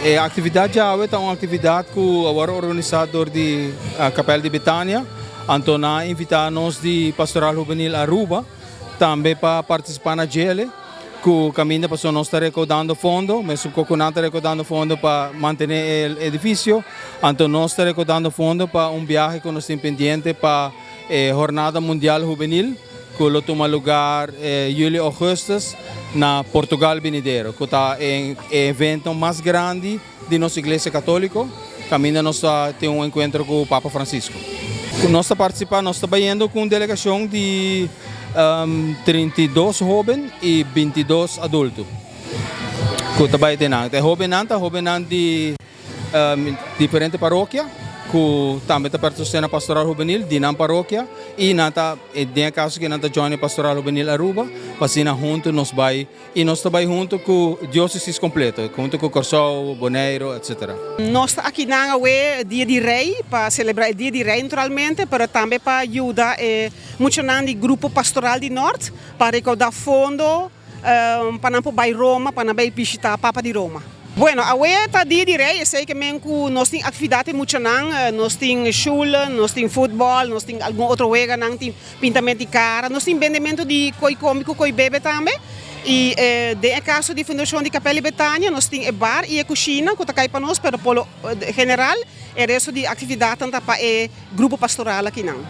E actividad djawe ta un actividad cu a worde organisa door di Kapel di Betania. Anto nan a invita nos di Pastoral Hubenil Aruba tambe pa participa na djele cu caminda pasobra nos ta recaudando fondo, mesun cu nan ta recaudando fondo pa mantene e edificio, anto nos ta recaudando fondo pa un biahe cu nos tin pendiente pa e Jornada Mundial Hubenil cu lo tuma lugar juli augustus na Portugal binidero cu ta e evento mas grandi di nos Iglesia Catolico caminda nos ta tin un encuentro cu Papa Francisco. Nos ta participa, nos ta bayendo cu un delegacion di 32 hoben y 22 adulto cu ta bay tenan. E hobennan ta hobennan di diferente parokia cu tambe ta pertenece na Pastoral Hubenil di nan parokia y nan ta den e caso cu nan ta join e Pastoral Hubenil Aruba pa asina hunto nos bay y nos ta bay hunto cu diocesis completo, hunto cu Corsou, Boneiro, etc. Nos ta akinan awe Dia di Rey pa celebra e Dia di Rey naturalmente, pero tambe pa yuda e muchanan di Grupo Pastoral di Nort pa recauda fondo pa nan por bai Roma, pa nan bai bishita Papa di Roma. Bueno, awe ta Dia di Rey, esey ke men ku nos tin aktividat e muchanan, nos tin shul, nos tin futbòl, nos tin algun otro weganan, tin pintamento di kara, nos tin bendemento di koi komi ku koi bebe tambe. I den e kaso di Fundashon di Kapel di Betania nos tin e bar i e kushina ku ta kai pa nos, pero por lo general e resto di aktividatnan ta pa e grupo pastoral akinan.